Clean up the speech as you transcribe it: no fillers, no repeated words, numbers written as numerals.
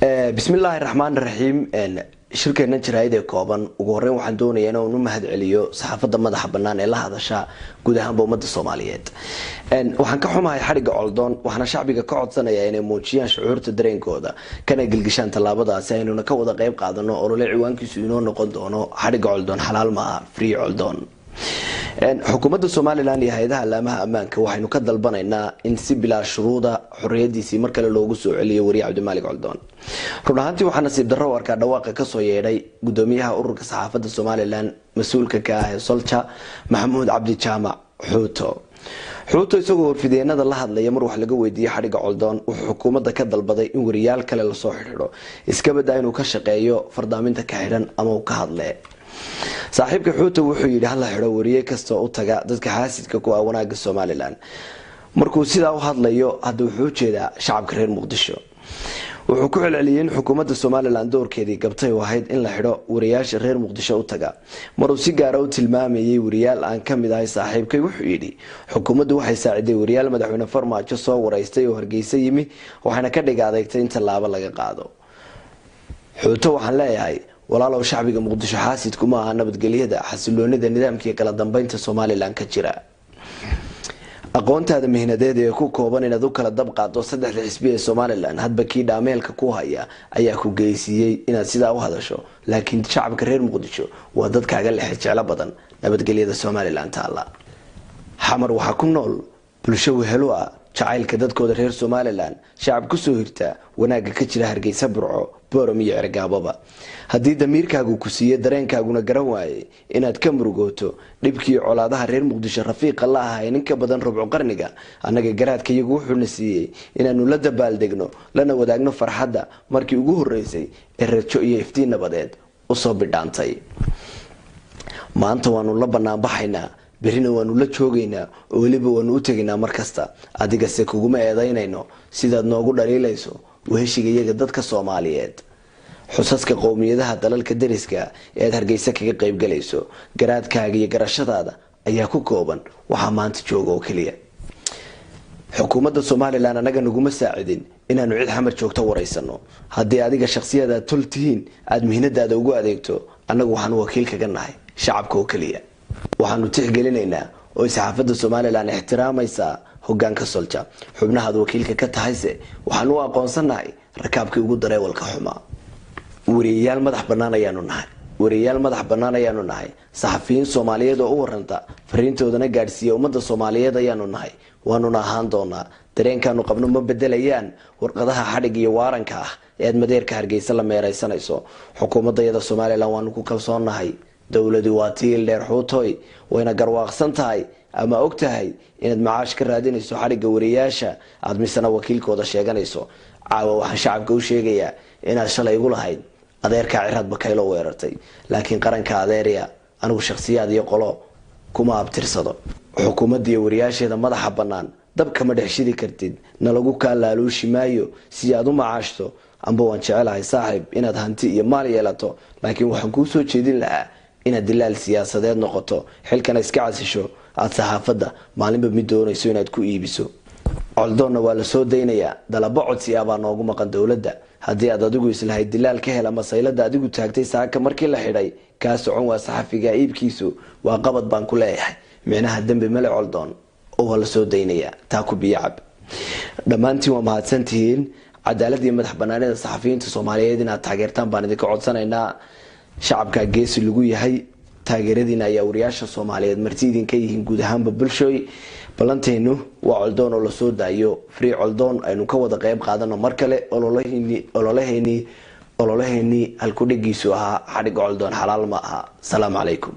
Bismillaahi raxmaan raxiim. Shirkeena jaraa'id ee kooban, ugu horeyn waxaan doonayaa inaan u mahad celiyo saxaafadda madaxa bannaan ee la hadasha guud ahaanba ummadda Soomaaliyeed. Waxaan ka xumahay xadhigga Coldoon, waxaana shacbiga ka codsanayaa inay muujiyaan shucuurta dareenkooda kana gelgishaan tallaabadaasi, aynuna ka wada qeyb qaadano olole ciwaankiisu inoo noqon doono "Xadhigga Coldoon xalaal ma aha, free Coldoon". Xukuumadda Somalilan iyo hay-adaha laamaha ammaanka waxaynu ka dalbanaynaa in si bilaa shuruuda xorriyadiisii mar kale loogu soo celiyo wariye Cabdimaalig Coldoon. Run ahaantii, waxaa nasiib darro u arkaa dhawaaqa kasoo yeedhay gudoomiyaha ururka saxaafadda Somalilan mas-uulka ka ah ee Solja, Maxamuud Cabdi Jaamac Xuuto. Xuuto isagoo warfideenada la hadlaya, mar wax laga weydiiyey xadhigga Coldoon, wuxuu xukuumadda ka dalbaday in wariyaal kale lasoo xidhiidho, iska badaa inuu ka shaqeeyo fardaaminta ka xidhan ama uu ka hadle. Saaxiibka Xuuto wuxuu yidhi: "Hala xidho wariye kastoo u taga dadka xaasidka ku ah wanaagga Somalilan." Markuu sidaa u hadlayo hadda, wuxuu ujeedaa shacabka reer Muqdisho. Wuxuu ku celceliyey in xukuumadda Somalilan doorkeedii gabtay oo ahayd in la xidho wariyaasha reer Muqdisho u taga. Maruu si gaara u tilmaamayay wariyaal aan ka mid ahay saaxiibkay, wuxuu yidhi: "Xukuumaddu waxay saaciday wariyaal madaxweyne Farmaajo soo waraystay oo Hargeysa yimi, waxayna ka dhig adeegtay in tallaabo laga qaado." Xuuto waxaan leeyahay: walaalow, shacbiga Muqdisho xaasidku ma aha nabadgelyada, xasiloonida, nidaamkii kala dambeynta Somalilan ka jira. Aqoontaada mihnadeed ee ku kooban inaad u kala dab qaado saddexda xisbi ee Somalilan, hadba kii dhaameelka ku haya, ayaa ku geysiiyey inaad sidaa u hadasho, laakiin shacabka reer Muqdisho waa dad kaaga lexe jeclo badan nabadgelyada Somalilan taalla. Xamar waxaa ku nool bulsho wehelo ah jacaylka dadkooda reer Somalilan, shacab kusoo hirta wanaagga ka jira Hargeysa, Burco, Boram iyo Cergaababa. Haddii damiirkaagu ku siiye, dareenkaaguna garan waayey inaad ka murugooto dhibkii colaadaha reer Muqdisho rafiiqa la ahay nin ka badan rubco qarniga, annaga garaadka iyagu wuxuuna siiyey inaanu la dabaaldegno lana wadaagno farxadda markii ugu horeysay ee rajo iyo iftiin nabadeed usoo bidhaantay. Maanta waanu la banaanbaxaynaa, berrina waanu la joogaynaa, oo weliba waanu u tegaynaa mar kasta. Adigase kuguma eedaynayno sidaad noogu dhaliilayso weheshiga iyaga dadka Soomaaliyeed, xusaska qowmiyadaha dalalka dariska ee aad Hargeysa kaga qaybgalayso. Garaadkaaga iyo garashadaada ayaa ku kooban waxaa maanta jooga oo keliya. Xukuumadda Somalilan annaga naguma saacidin inaanu cid Xamar joogto waraysano. Haddii adiga shakhsiyadaad tol tihiin aada mihnadaada ugu adeegto, annagu waxaanu wakiil kaga nahay shacabka oo keliya. Waxaanu tixgelinaynaa oo saxaafadda Somalilan ixtiraamaysaa hogaanka Solja. Xubnahaad wakiilka ka tahayse waxaanu u aqoonsannahay rakaabkii ugu dareewalka xumaa. Wariyayaal madax bannaan ayaanu nahay, wariyayaal madax bannaan ayaanu nahay. Saxafiyiin Soomaaliyeed oo u waranta, fariintoodana gaadhsiiya ummadda Soomaaliyeed ayaanu nahay, waanuna ahaan doonaa. Dareenkaanu qabno ma bedelayaan warqadaha xadhig iyo waaranka ah ee aad madeerka Hargeysa la meeraysanayso. Xukuumadayada Somalilan waanu ku kalsoonnahay. Dowladu waa tiil dheer, Xuutoy, wayna garwaaqsan tahay ama og tahay inaad macaash ka raadinayso xadhigga wariyaasha aada misena wakiilkooda sheeganayso. Caawa waxaan shacabka u sheegayaa inaad shalay igu lahayd adeerkaa Ciraad Bakaylo weerartay, laakiin qaranka adeerya, anigu shakhsiyaad iyo qolo kuma abtirsado. Xukuumadda iyo wariyaasheeda madaxa bannaan dab kama dhex shidi kartid, nalagu kaa laaluushi maayo si aad u macaashto. Amba waan jecelahay, saaxiib, inaad hanti iyo maal yeelato, laakiin waxaan kuu soo jeedin lahaa inaad dilaal siyaasadeed noqoto, xilkana iska casisho, aada saxaafadda maalinba mid doonayso inaad ku iibiso. Coldoonna waa la soo daynayaa. Dalabo codsi ah baa noogu maqan dowladda. Haddii aad adigu islahayd dilaal ka hel ama saylada adigu taagtay saaka markii la xidhay kaa socon waa saxafiga iibkiisu, waa qabad baan ku leeyahay. Micnaha dembi male Coldoon oo waa la soo daynayaa, taa ku biyacab. Dhammaantiin waa mahadsantihiin. Cadaalad iyo madax banaanida saxafiyiinta Soomaaliyeed inaad taageertaan baan idinka codsanaynaa. Shacabka geesi lagu yahay, taageeradiina ayaa wariyaasha Soomaaliyeed marti idinka yihiin guud ahaanba. Bulshooy, ballanteennu waa Coldoon oo lasoo daayo, free Coldoon. Aynu ka wada qeyb qaadano mar kale ololaheenii halkudhigiisu ahaa "Xadhigga Coldoon xalaal ma aha". Asalaamu calaykum.